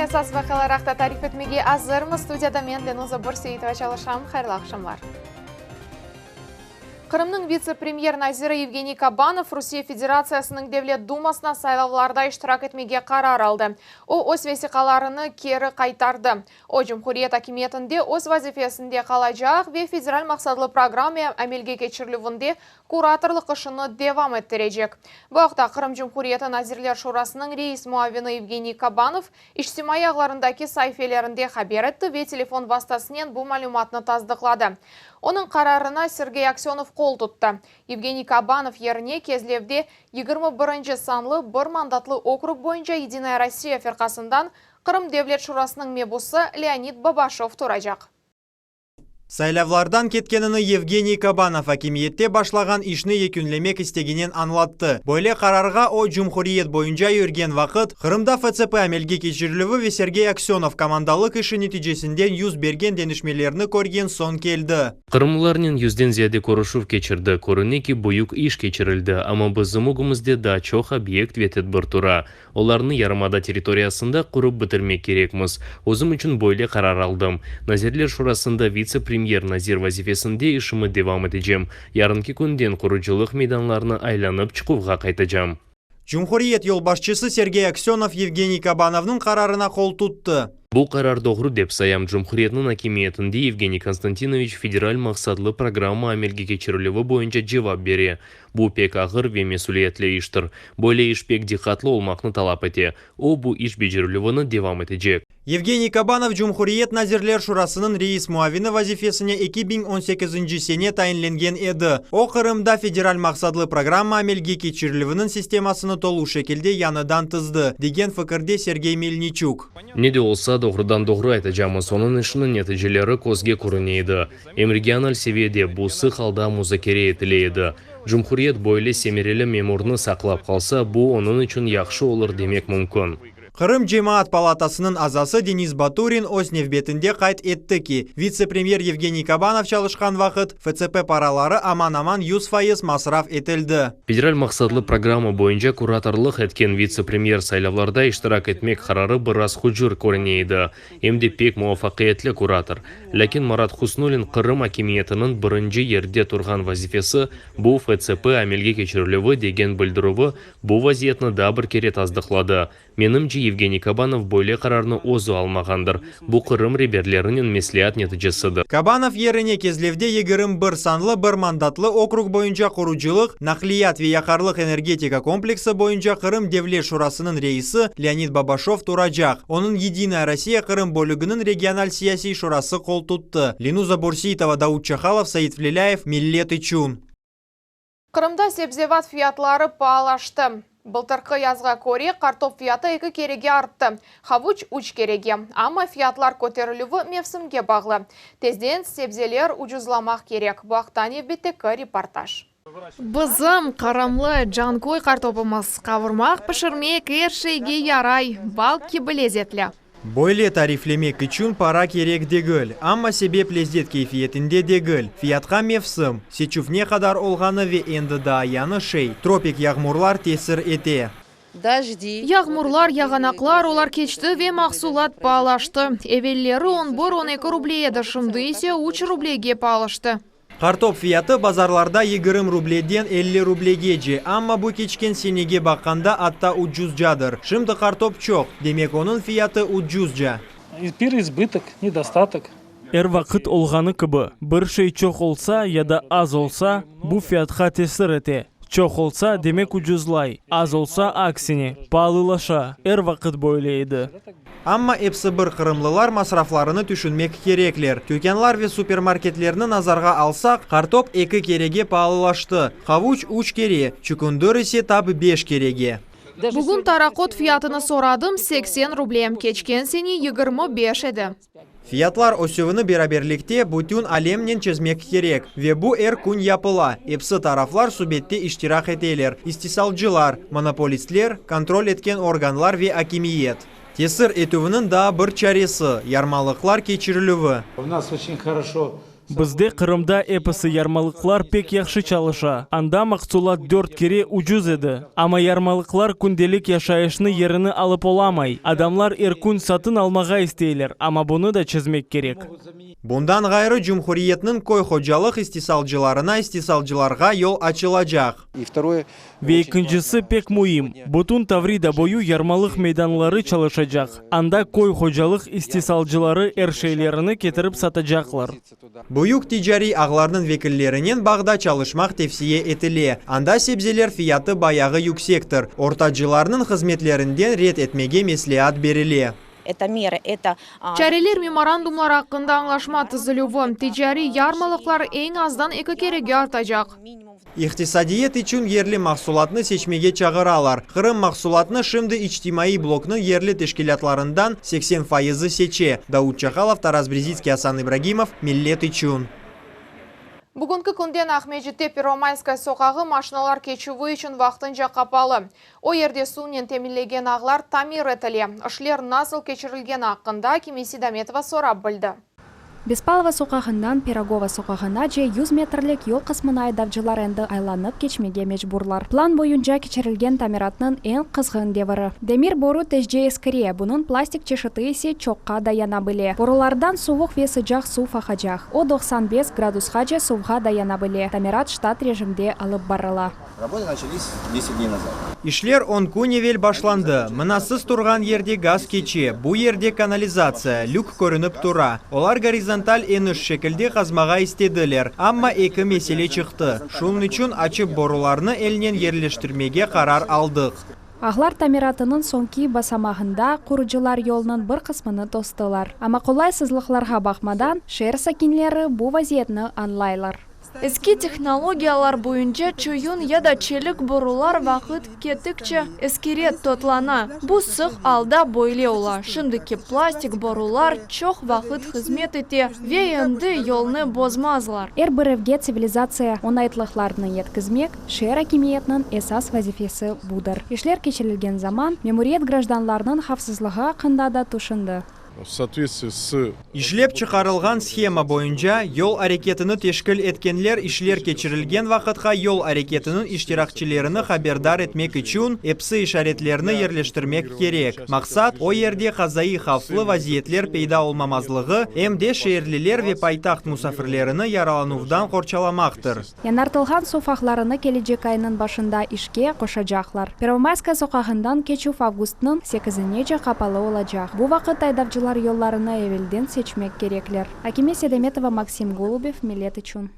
esas vaqialar aqta tarif etmege azırmız. Studiyada men, Lenuza Börseitova, çalışam. Hayırlı aqşamlar. Qırımnıñ vitse-premyer naziri Yevgeniy Kabanov Rusiye Federatsiyasınıñ Devlet Dumasına saylavlarda iştirak etmege qarar aldı. O, öz vesiqalarını keri qaytardı. O, cumhuriyet akimiyetinde öz vazifesinde qalacaq ve federal maqsatlı programma amelge keçirilüvinde kuratorlıq işini devam ettirecek. Bu aqta Qırım Cumhuriyeti Nazirler Şurasınıñ reis muavini Yevgeniy Kabanov içtimaiy ağlarındaki saifelerinde haber etti ve telefon vastasınen bu malümatnı tasdıqladı. Onıñ qararına Sergey Aksönov qol tuttı. Yevgeniy Kabanov yerine Kezlevde 21-nci sanlı bir mandatlı okrug boyunca Yedinaya Rossiya firqasından Qırım Devlet Şurasınıñ mebusı Leonid Babaşov turacaq. Saylavlardan ketkenini Yevgeniy Kabanov akimiyette başlağan işni yekünlemek isteginen añlattı. Böyle qararğa o, cumhuriyet boyunca yürgen vaqıt, Qırımda FCP amelge keçirilüvi ve Sergey Aksönov komandalıq işi neticesinden yüz bergen deñişmelerni körgen soñ keldi. Qırımlılarnen 100-den ziyade körüşüv keçirdi. Körüne ki, büyük iş keçirildi, amma bizim ögümizde daa çoq obyekt ve tedbir tura. Olarnı yarımada territoriyasında qurıp bitirmek kerekmiz. Özüm içün böyle qarar aldım. Nazirler Şurasında vitse-premyer nazir vazifesinde işimi devam etecem. Yarınki künden qurucılıq meydanlarını aylanıp çıquvğa qaytacam. Cumhuriyet yolbaşçısı Sergey Aksönov Yevgeniy Kabanovnıñ qararına qol tuttı. Bu qarar doğru dep sayam. Cumhuriyetniñ akimiyetinde Yevgeniy Konstantinoviç federal maqsatlı programma amelge keçirilüvi boyunca cevap bere. Bu pek ağır ve mesüliyetli iştir. Böyle iş pek diqqatlı olmaqnı talap ete. O, bu iş becerilüvini devam etecek. Yevgeniy Kabanov Cumhuriyet Nazirler Şurasınıñ reis muavini vazifesine 2018 sene tayinlengen edi. O, Qırımda federal maqsatlı programma amelge keçirilüviniñ sistemasını tolu şekilde yañıdan tizdi, degen fikirde Sergey Melniçuk. Ne de olsa, doğrudan-doğru aytacamız, onıñ işiniñ neticeleri közge körüne edi. Em regional seviyede bu sıq alda muzakere etile edi. Cumhuriyet böyle semereli memurnı saqlap qalsa, bu onıñ içün yahşı olur demek mümkün. Qırım Cemaat palatasınıñ azası Denis Baturin öz nevbetinde qayd etti ki, vitse-premyer Yevgeniy Kabanov çalışqan vaqıt FCP paraları aman-aman 100% masraf etildi. Federal maqsatlı programma boyunca kuratorlıq etken vitse-premyer saylavlarda iştirak etmek qararı biraz hucur körüne edi. Em de pek muvafaqiyetli kurator. Lâkin Marat Husnullin Qırım akimiyetiniñ birinci yerde turğan vazifesi bu FCP amelge keçirilüvi degen bildirüvi bu vaziyetni daa bir kere tasdıqladı. Menimce, Yevgeniy Kabanov böyle qararnı özü almağandır. Bu Qırım reberlerinen mesleat neticesidir. Kabanov yerine Kezlevde 21 sanlı bir mandatlı okrug boyunca qurucılıq, naqliyat ve yaqarlıq energetika kompleksi boyunca Qırım Devlet Şurasınıñ reisi Leonid Babaşov turacaq. Onıñ Yedinaya Rossiya Qırım bölüginiñ regional siyasiy şurası qol tuttı. Lenuza Borsitova, Daud Çahalov, Said Vlelâyev, Millet içün. Qırımda sebzevat fiyatları paalaştı. Bıltırki yazğa köre qartop fiyatı eki kerege arttı, havuç üç kerege. Amma fiyatlar köterilüvi mevsimge bağlı. Tezden sebzeler ucuzlamaq kerek. Bu aqta nevbetteki reportaj. Bizim qırımlı Canköy qartopımız qavurmaq, pişirmek, er şeyge yaray, bal kibi lezetli. Böyle tariflemek içün para kerek degil, amma sebep lezet keyfiyetinde degil. Fiyatqa mevsim, seçüv ne qadar olğanı ve endi daa yañı şey, tropik yağmurlar tesir ete. Дожди. Yağmurlar, yağanaqlar, olar keçti ve mahsulat paalaştı. Evelleri 11-12 ruble edi, şimdi ise 3 rublege paalaştı. Qartop fiyatı bazarlarda 20 rubleden 50 rublegece, amma bu keçken senege baqqanda atta ucuzcadır. Şimdi qartop çoq, demek onıñ fiyatı ucuzca. Переизбыток, недостаток. Er vaqıt olğanı kibi, bir şey çoq olsa ya da az olsa, bu fiyatqa tesir ete. Çoq olsa, demek ucuzlay, az olsa, aksine, paalılaşa. Er vaqıt böyle edi. Amma episi bir qırımlılar masraflarını tüşünmek kerekler. Tükânlar ve supermarketlerni nazarğa alsaq, qartop eki kerege paalılaştı, havuç üç kere, çükündir ise tap beş kerege. Bugün taraqot fiyatını soradım, 80 ruble. Keçken sene 25 edi. Fiyatlar ösüvini beraberlikte bütün alemnen çezmek kerek. Ve bu er kün yapıla. Episi taraflar subette iştirak eteler. İstisalcılar, monopolistler, kontrol etken organlar ve akimiyet. Tesir etüviniñ daa bir çaresi – yarmalıqlar keçirilüvi. У нас очень хорошо. Bizde Qırımda episi yarmalıqlar pek yahşı çalışa, anda mahsulat dört kere ucuz edi. Amma yarmalıqlar kündelik yaşayışnı yerini alıp olamay. Adamlar er kün satın almağa isteyler, amma bunı da çezmek kerek. Bundan ğayrı, cumhuriyetniñ köy hocalıq istisalcılarına istisalcılarğa yol açılacaq. Ve ekincisi pek müim, bütün Tavrida boyu yarmalıq meydanları çalışacaq, anda köy hocalıq istisalcıları er şeylerini ketirip satacaqlar. Büyük ticariy ağlarnıñ vekillerinen bağda çalışmaq tevsiye etile, anda sebzeler fiyatı bayağı yüksektir. Ortacılarnıñ hızmetlerinden red etmege mesleat berile. Çareler memorandumlar aqqında añlaşma tizilüvi, ticariy yarmalıqlar eñ azdan eki kerege artacaq. İqtisadiyat içün yerli mahsulatnı seçmege çağıralar. Qırım mahsulatnı şimdi içtimaiy bloknıñ yerli teşkilâtlarından 80 fayızı seçe. Davut Çakalov, Taras Brezitskiy, Asan İbragimov, Millet içün. Bugünki künden Aqmescitte Pervomayskaya soqağı maşinalar keçüvi içün vaqtınca qapalı. O yerde suvnen teminlegen ağlar tamir etile. İşler nasıl keçirilgeni aqqında Akime Seydametova sorap bildi. Bespalova soqağından Pirogova soqağınace 100 metrlik yol qısmını aydavcılar endi aylanıp keçmege mecburlar. Plan boyunca keçirilgen tamiratnıñ eñ qızğın deviri. Demir boru tezce eskire, bunıñ plastik çeşiti ise çoqqa dayana bile. Borulardan suvuq ve sıcaq suv aqacaq. O, 95 gradusqace suvğa dayana bile. Tamirat ştat rejimde alıp barıla. Работы начались 10 дней назад. İşler 10 kün evel başlandı. Mına siz turğan yerde gaz keçe, bu yerde kanalizatsiya, lük körünip tura. Olar gorizontal eniş şekilde qazmağa istediler, amma eki mesele çıqtı. Şunıñ içün açıp borularnı elnen yerleştirmege qarar aldıq. Ağlar tamiratınıñ soñki basamağında qurucılar yolnıñ bir qısmını tostılar. Amma qolaysızlıqlarğa baqmadan, şeer sakinleri bu vaziyetni añlaylar. Eski tehnologiyalar boyunca çoyun ya da çelik borular vaqıt kettikçe eskire, totlana. Bu sıq alda böyle ola. Şimdiki plastik borular çoq vaqıt hızmet ete ve endi yolnı bozmazlar. Er bir evge tsivilizatsiya oñaytlıqlarını yetkizmek, şeer akimiyetiniñ esas vazifesi budır. İşler keçirilgen zaman, memuriyet grajdanlarnıñ havfsızlığı aqqında da tüşündi. В соответствии с İşlep çıqarılğan shema boyunca, yol areketini teşkil etkenler işler keçirilgen vaqıtqa yol areketiniñ iştirakçilerini haberdar etmek içün episi işaretlerni yerleştirmek kerek. Maqsat, o yerde qazaiy havflı vaziyetler peyda olmamazlığı, em de şeerliler ve paytaht musafirlerini yaralanuvdan qorçalamaqtır. Yañartılğan suv ağlarını kelecek aynıñ başında işke qoşacaqlar. Pervomayskaya soqağından keçüv avgustnıñ sekizinece qapalı olacaq. Bu vaqıt aydavcılar yollarını evelden seçmek kerekler. Akime Seydametova, Maksim Golubev, Millet içün.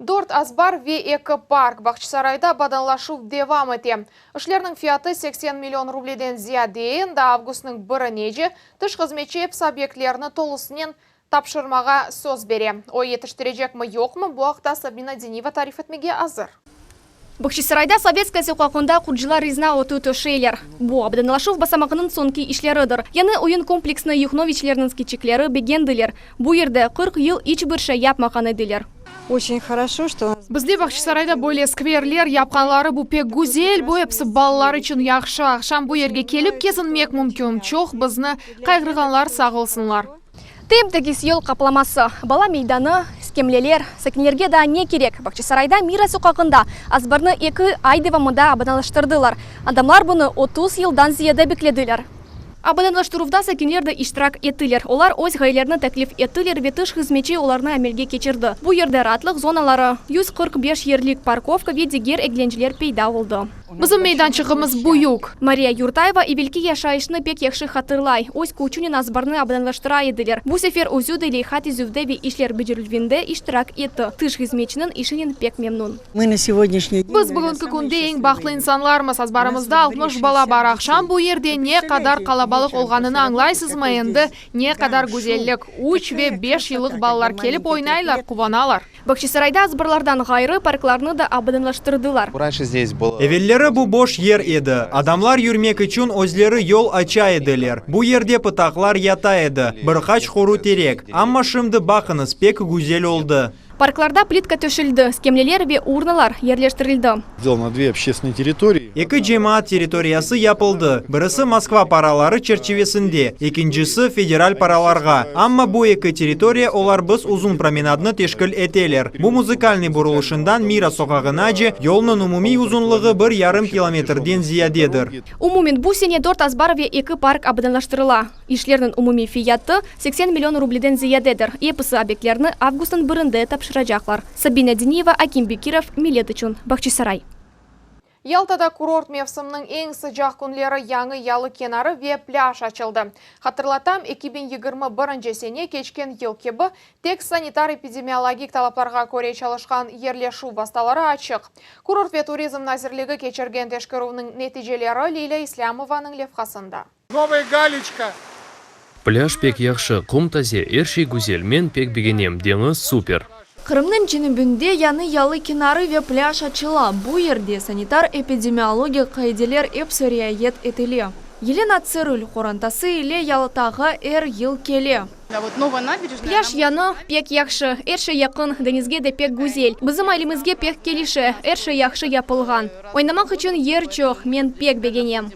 Dört azbar ve eki park Bağçasarayda abadanlaşuv devam ete. İşlerniñ fiyatı 80 million rubleden ziyade, endi avgustnıñ birinece tış hızmetçi episi obyektlerni tolusınen tapşırmağa söz bere. O yetiştirecekmi yoqmı, bu aqta Sabina Diniva tarif etmege azır. Bağçasarayda Sovetskaya soqağında qurucılar rezina otu töşeyler. Bu abadanlaşuv basamağınıñ soñki işleridir. Yañı oyun kompleksini Yuhnoviçlerniñ kiçikleri begendiler. Bu yerde 40 yıl iç bir şey yapmağan ediler. Очень хорошо, что Bizde Bağçasarayda böyle skverler yapqanları bu pek güzel, bu episi balalar içün yahşı. Aqşam bu yerge kelip kezinmek mümkün. Çoq bizni qayğırğanlar sağ olsunlar. Tem-tegiz yol qaplaması, bala meydanı, skemleler, sakinlerge daa ne kerek? Bağçasarayda Mira soqağında azbarnı eki ay devamında abadanlaştırdılar. Adamlar bunı 30 yıldan ziyade beklediler. Abadanlaştıruvda sakinler de iştirak ettiler. Olar öz ğayelerini teklif ettiler ve tış hızmetçi olarnı amelge keçirdi. Bu yerde raatlıq zonaları, 145 yerlik parkovka ve diger eglenceler peyda oldı. Bizim meydançığımız büyük. Mariya Yurtayeva evelki yaşayışnı pek yahşı hatırlay. Öz küçünen azbarnı abadanlaştıra ediler. Bu sefer özü de leyha tizüvde ve işler becerilüvinde iştirak etti. Tış hızmetçiniñ işinen pek memnun. Мы на сегодняшний день... Biz bugünki künde eñ bahtlı insanlarmız. Azbarımızda 60 bala bar. Aqşam bu yerde ne qadar qalabalıq olğanını añlaysızmı endi? Ne qadar güzellik. 3 ve 5 yıllıq balalar kelip oynaylar, quvanalar. Bağçasarayda azbarlardan ğayrı parklarnı da abadanlaştırdılar. Раньше здесь было... Evelleri bu boş yer edi. Adamlar yürmek içün özleri yol aça ediler. Bu yerde pıtaqlar yata edi. Bir qaç quru terek. Amma şimdi baqıñız, pek güzel oldı. Parklarda plitka töşeldi, skemleler ve urnalar yerleştirildi. Сделано две общественные территории. Eki cemaat territoriyası yapıldı, birisi Moskva paraları çerçivesinde, ekincisi, federal paralarğa. Amma bu eki territoriya olar biz uzun promenadnı teşkil eteler. Bu Muzıkalnıy burulışından Mira soqağınace yolnıñ umumiy uzunlığı bir yarım kilometrden ziyadedir. Umumen bu sene dört azbar ve eki park abadanlaştırıla. İşlerniñ umumiy fiyatı, 80 million rubleden ziyadedir. Episi obyektlerni avgustnıñ birinde tapşıracaqlar. Sabina Diniyeva, Akim Bekirov, Millet içün, Bahçisaray. Yaltada kurort mevsiminiñ eñ sıcaq künleri yañı yalı kenarı ve plâj açıldı. Hatırlatam, 2021 sene keçken yıl kibi tek sanitar-epidemiologik talaplarğa köre çalışqan yerleşüv vastaları açıq. Kurort ve turizm nazirligi keçirgen teşkerüvniñ neticeleri Lilâ İslâmovanıñ levhasında. Novaya Галечка. Plâj pek yahşı, qum taze, er şey güzel, men pek begenem, deñiz super. Qırımnıñ cenübinde yañı yalı kenarı ve plâj açıla. Bu yerde sanitar-epidemiologik qaideler episi riayet etile. Yelena Tsırül qorantası ile Yaltağa er yıl kele. Plâj yañı, pek yahşı, er şey yaqın, deñizge de pek güzel. Bizim ailemizge pek kelişe, er şey yahşı yapılğan. Oynamaq içün yer çoq, men pek begenem.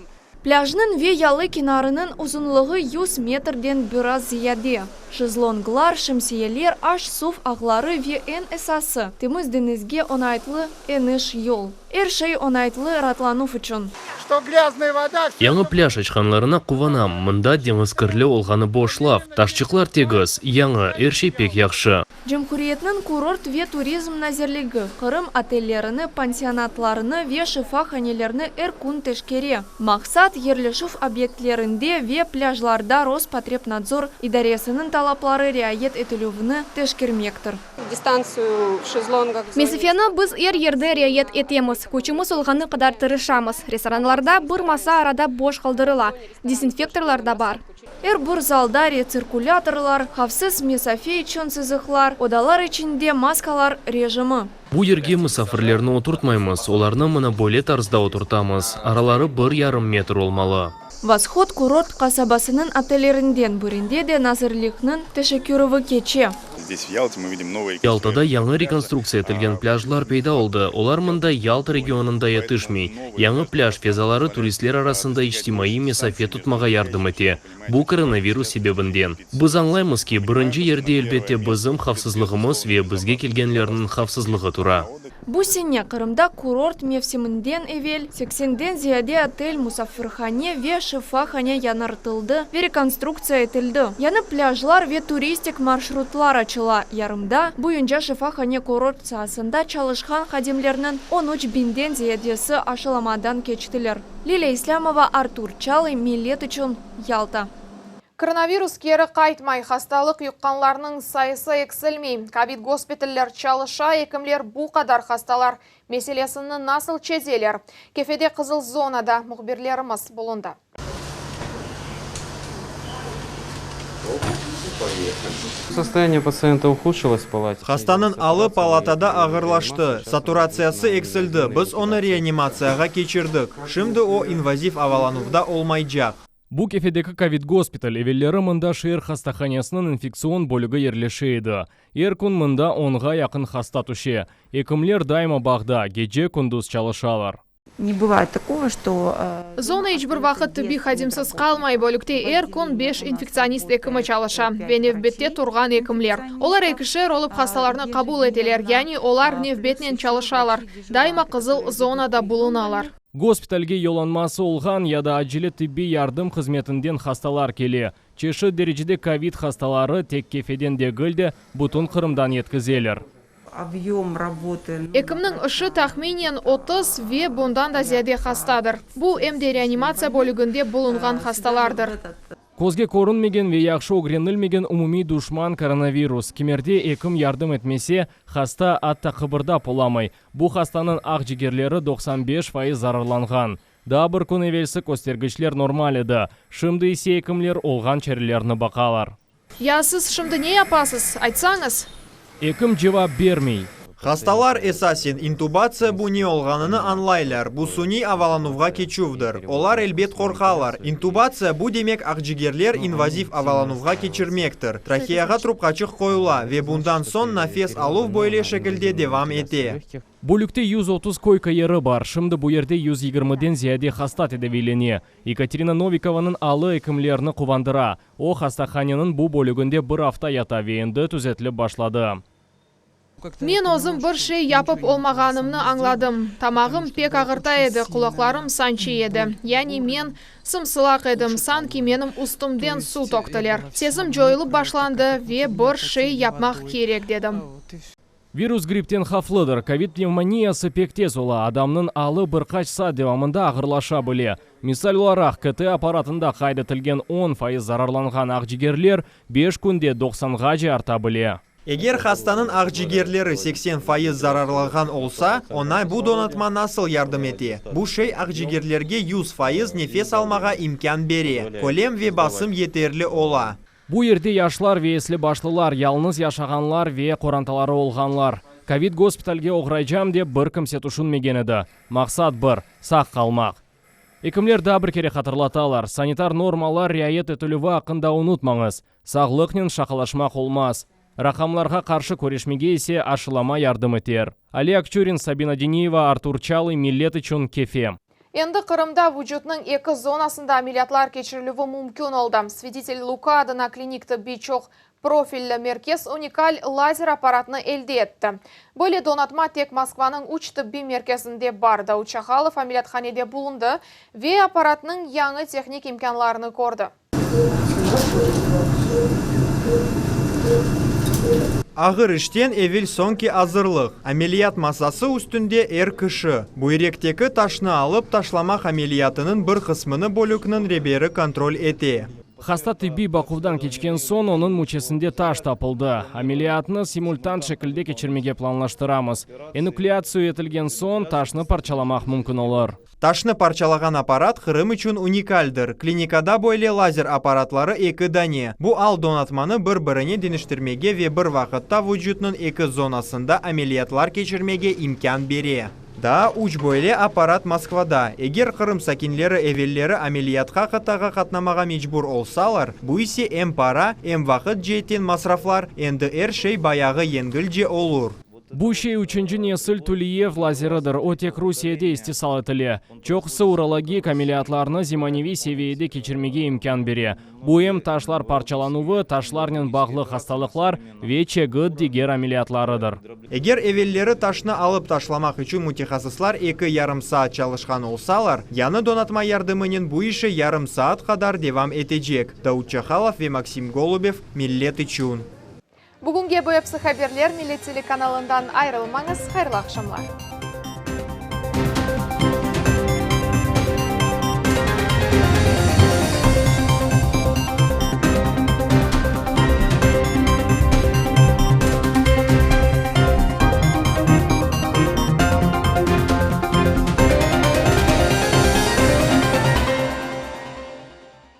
Plâjnıñ ve yalı kenarınıñ uzunlığı 100 metrden biraz ziyade. Şezlonglar, şemsiyeler, aş-suv ağları ve eñ esası, temiz deñizge oñaytlı eniş yol. Er şey oñaytlı raatlanuv içün. Что грязная вода. Yañı plâj açqanlarına quvanam, mında deñiz kirli olğanı boş laf, taşçıqlar tegiz, yañı, er şey pek yahşı. Cumhuriyetniñ kurort ve turizm nazirligi Qırım otellerini, pansionatlarını ve şifahanelerni er kün teşkere. Maqsat, yerleşüv obyektlerinde ve plâjlarda Rospotrebnadzor idaresiniñ talapları riayet etilüvini teşkermektir. Distantsiyu v şezlongah. Mesafeni biz er yerde riayet etemiz, küçümiz olğanı qadar tırışamız. Restoranlarda bir masa arada boş qaldırıla, dezinfektorlar da bar. Er bir zalda retsirkulâtorlar, havfsız mesafe içün sızıqlar, odalar içinde maskalar rejimi. Bu yerge musafirlerni oturtmaymız, olarnı mına böyle tarzda oturtamız, araları bir yarım metr olmalı. Vashod kurort qasabasınıñ otellerinden birinde de nazirlikniñ teşkerüvi keçe. Здесь в Ялте мы видим новые Yaltada yañı rekonstruktsiya etilgen plâjlar peyda oldı, olar mında Yalta regionında yetişmey. Yañı plâj fezaları turistler arasında içtimaiy mesafe tutmağa yardım ete, bu koronavirus sebebinden. Biz añlaymız ki, birinci yerde, elbette, bizim havfsızlığımız ve bizge kelgenlerniñ havfsızlığı tura. Bu sene Qırımda kurort mevsiminden evel seksenden ziyade otel, musafirhane ve şifahane yañartıldı ve rekonstruktsiya etildi. Yañı plâjlar ve turistik marşrutlar açıla. Yarımada boyunca şifahane-kurort saasında çalışqan hadimlerniñ 13 biñden ziyadesi aşılamadan keçtiler. Lilâ İslâmova, Artur Çalıy, Millet içün, Yalta. Koronavirus keri qaytmay, hastalıq yuqqanlarnıñ sayısı eksilmey. Kovid gospitaller çalışa, ekimler bu qadar hastalar meselesini nasıl çezeler? Kefede qızıl zonada mühbirlerimiz bulundı. Состояние пациента ухудшилось в палате. Hastanıñ alı palatada ağırlaştı, saturatsiyası eksildi, biz onı reanimatsiyağa keçirdik. Şimdi o invaziv avalanuvda olmaycaq. Bu Kefedeki kovid gospital evelleri mında şeer hastahanesiniñ infektsion bölügi yerleşe edi. Er kün mında onğa yaqın hasta tüşe. Ekimler daima bağda, gece-kündüz çalışalar. Не бывает такого, что Zona iç bir vaqıt tibbiy hadimsiz qalmay. Bölükte er kün beş infektsionist ekimi çalışa ve nevbette turğan ekimler. Olar ekişer olıp hastalarnı qabul eteler, yani olar nevbetnen çalışalar, daima qızıl zonada bulunalar. Gospitalge yollanması olğan ya da acele tibbiy yardım hızmetinden hastalar kele. Çeşit derecede kovid hastaları tek Kefeden degil de, bütün Qırımdan yetkizeler. Объем работы. Ekimniñ işi tahminen 30 ve bundan da ziyade hastadır. Bu em de reanimatsiya bölüginde bulunğan hastalardır. Közge körünmegen ve yahşı ögrenilmegen umumiy duşman koronavirus. Kimerde ekim yardım etmese, hasta atta qıbırdap olamay. Bu hastanıñ aqcigerleri 95% zararlanğan. Daa bir kün evelsi köstergiçler normal edi. Şimdi ise ekimler olğan çarelerni baqalar. Ya siz şimdi ne yapasız, aytsañız? Ekim cevap bermey. Hastalar, esasen, intubatsiya bu ne olğanını añlaylar, bu suniy avalanuvğa keçüvdir. Olar, elbet, qorqalar. İntubatsiya, bu demek aqcigerler invaziv avalanuvğa keçirmektir. Traheyağa trubkaçıq qoyula ve bundan soñ nafes aluv böyle şekilde devam ete. Bölükte 130 koyka yeri bar, şimdi bu yerde 120-den ziyade hasta tedaviylene. Yekaterina Novikovanıñ alı ekimlerni quvandıra. O, hastahaneniñ bu bölüginde bir afta yata ve endi tüzetilip başladı. Men özüm bir şey yapıp olmağanımnı añladım. Tamağım pek ağırta edi, qulaqlarım sançıy edi. Yani men sım-sılaq edim, sanki menim üstümden suv töktiler. Sesim coyulıp başlandı ve bir şey yapmaq kerek dedim. Virus grippten havflıdır. Kovid pnevmoniyası pek tez ola, adamnıñ alı bir qaç saat devamında ağırlaşa bile. Misal olaraq, KT apparatında qayd etilgen 10% zararlanğan aqcigerler beş künde doqsanğace arta bile. Eger hastanıñ aqcigerleri 80% zararlanğan olsa, oña bu donatma nasıl yardım ete? Bu şey aqcigerlerge 100% nefes almağa imkân bere, kölem ve basım yeterli ola. Bu yerde yaşlar ve esli başlılar, yalıñız yaşağanlar ve qorantaları olğanlar. Kovid gospitalge oğraycam dep bir kimse tüşünmegen edi. Maqsat bir, sağ qalmaq. Ekimler daa bir kere hatırlatalar, sanitar normalar riayet etilüvi aqqında unutmañız. Sağlıqnen şaqalaşmaq olmaz. Raqamlarğa qarşı küreşmege ise aşılama yardım eter. Ali Akçurin, Sabina Diniyeva, Artur Çalıy, Millet içün, Kefe. Endi Qırımda vucutnıñ eki zonasında ameliyatlar keçirilüvi mümkün oldı. Svetitel Luka adına klinik tıbbiy çoq profilli merkez unikal lazer apparatını elde etti. Böyle donatma tek Moskvanıñ üç tıbbiy merkezinde bar. Davut Çahalov ameliyathanede bulundı ve apparatnıñ yañı tehnik imkânlarını kördi. Ağır işten evel soñki azırlıq. Ameliyat masası üstünde er kişi. Büyrekteki taşnı alıp taşlamaq ameliyatınıñ bir qısmını bölükniñ reberi kontrol ete. Hasta tibbiy baquvdan keçken soñ onıñ müçesinde taş tapıldı. Ameliyatnı simultan şekilde keçirmege planlaştıramız. Enukleatsiya etilgen soñ taşnı parçalamaq mümkün olur. Taşnı parçalağan apparat Qırım içün unikaldir. Klinikada böyle lazer apparatları eki dane. Bu al donatmanı bir-birine deñiştirmege ve bir vaqıtta vucutnıñ eki zonasında ameliyatlar keçirmege imkân bere. Daa üç böyle apparat Moskvada. Eger Qırım sakinleri evelleri ameliyatqa qıtağa qatnamağa mecbur olsalar, bu ise em para, em vaqıt ceetten masraflar, endi er şey bayağı yengilce olur. Bu şey üçünci nesil Tuliyev lazeridir, o tek Rusiyede istisal etile. Çoqusı urologik ameliyatlarnı zemaneviy seviyede keçirmege imkân bere. Bu em taşlar parçalanuvı, taşlarnen bağlı hastalıqlar ve çegit diger ameliyatlarıdır. Eger evelleri taşnı alıp taşlamaq içün mütehassıslar eki yarım saat çalışqan olsalar, yañı donatma yardımınen bu işi yarım saat qadar devam etecek, Davut Çahalov ve Maksim Golubev, Millet içün. Bugünge bu episi haberler, Millet telekanalından ayırılmañız, hayırlı aqşamlar.